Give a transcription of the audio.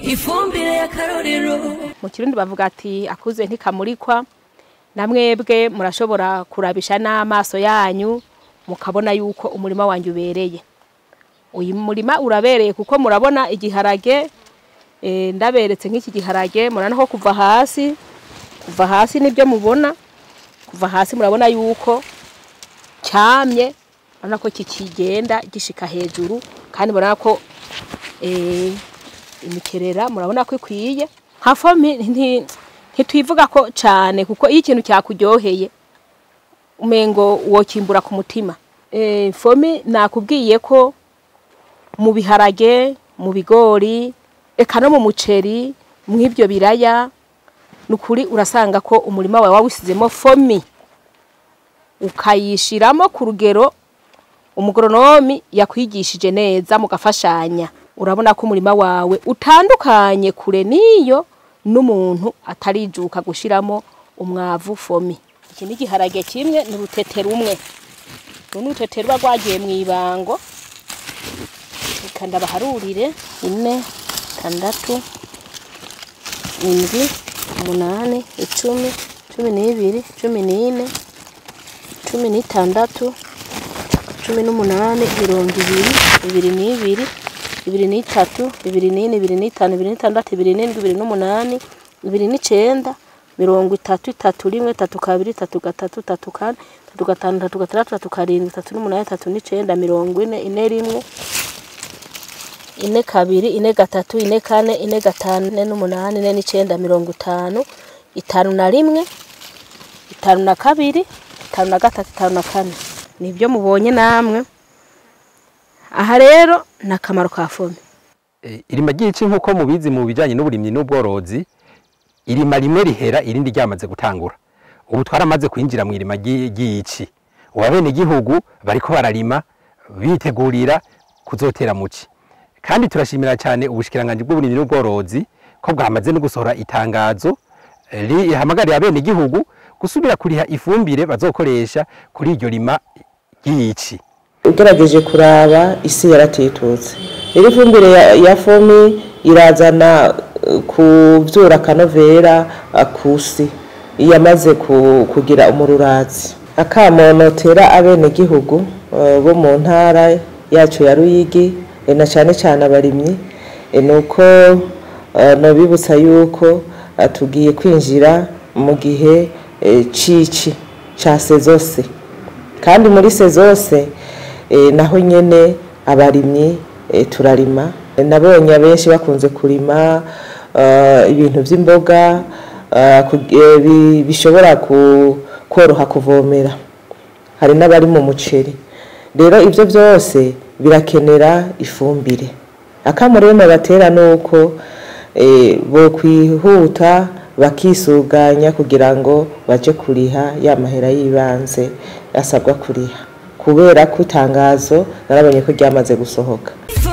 Ifumbire y'akarorero. Mu Kirundi bavuga ati akuze ntikamurikwa. Namwebwe murashobora kurabisha n'amaso yanyu mukabona yuko umurima wanjye ubereye. Uyu murima urabereye kuko murabona igiharage, ndaberetse nk'iki giharage, murabona ko kuva hasi nibyo mubona, kuva hasi murabona yuko cyamye, murabona ko kikigenda gishika hejuru, kandi murabona ko imikerera murabona ko ikwiye. Nka FOMI ntitwivuga ko cane, kuko iyo ikintu cyakuryoheye umengo wokimbura ku mutima. FOMI nakubwiye ko mu biharage, mu bigori, eka no mu muceri, mw'ibyo biraya, nukuri urasanga ko umurima wawe wawusizemo FOMI, ukayishiramo ku rugero umugoronome yakwigishije neza mugafashanya, urabona ko umurima wawe utandukanye kure n'iyo n'umuntu atarijuka gushiramo umwavu FOMI. Iki ni igiharage kimwe, ni urutete rumwe. Uru ni urutete ruba rwagiye mu ibango. Reka ndabaharurire: 4, 6, 7, 8, 10, 12, 14, 16, 18, 20, 22, 23, 24, 25, 26, 27, 28, 29, 30, 31, 32, 33, 34, 35, 36, 37, 38, 39, 40, 41, 42, 43, 44, 45, 48, 49, 50, 51, 52, 53, 54. Nibyo mubonye namwe. Aha rero ni akamaro ka FOMI. Irima ry'ici, nk'uko mubizi mu bijanye n'uburimyi n'ubworozi, irima rimwe rihera irindi ryamaze gutangura. Ubu twaramaze kwinjira mu irima ry'ici. Ubu abenegihugu bariko bararima bitegurira kuzotera muci. Kandi turashimira cyane ubushikiranganji bw'uburimyi n'ubworozi ko bwamaze no gusohora itangazo rihamagarira abenegihugu gusubira kuriha ifumbire bazokoresha kuri iryo rima ry'ici. Ugerageje kuraba, isi yaratitutse. Rero ifumbire ya FOMI irazana kuvyura akanovera kusi yamaze kugira umururazi. Akamo notera abenegihugu bo mu ntara yacu ya Ruyigi, na cane cane abarimyi, nuko nobibutsa yuko tugiye kwinjira mu gihe cici ca saison C, kandi muri saison C naho nyene abarimyi turarima. Nabonye abenshi bakunze kurima ibintu vy'imboga bishobora koroha kuvomera. Hari n'abari mu muceri. Rero ivyo vyose birakenera ifumbire. Akamo rero batera nuko bo kwihuta bakisuganya kugira ngo baje kuriha ya mahera y'ibanze asabwa kuriha, kubera ko itangazo narabonye ko ryamaze gusohoka. Ifumbire.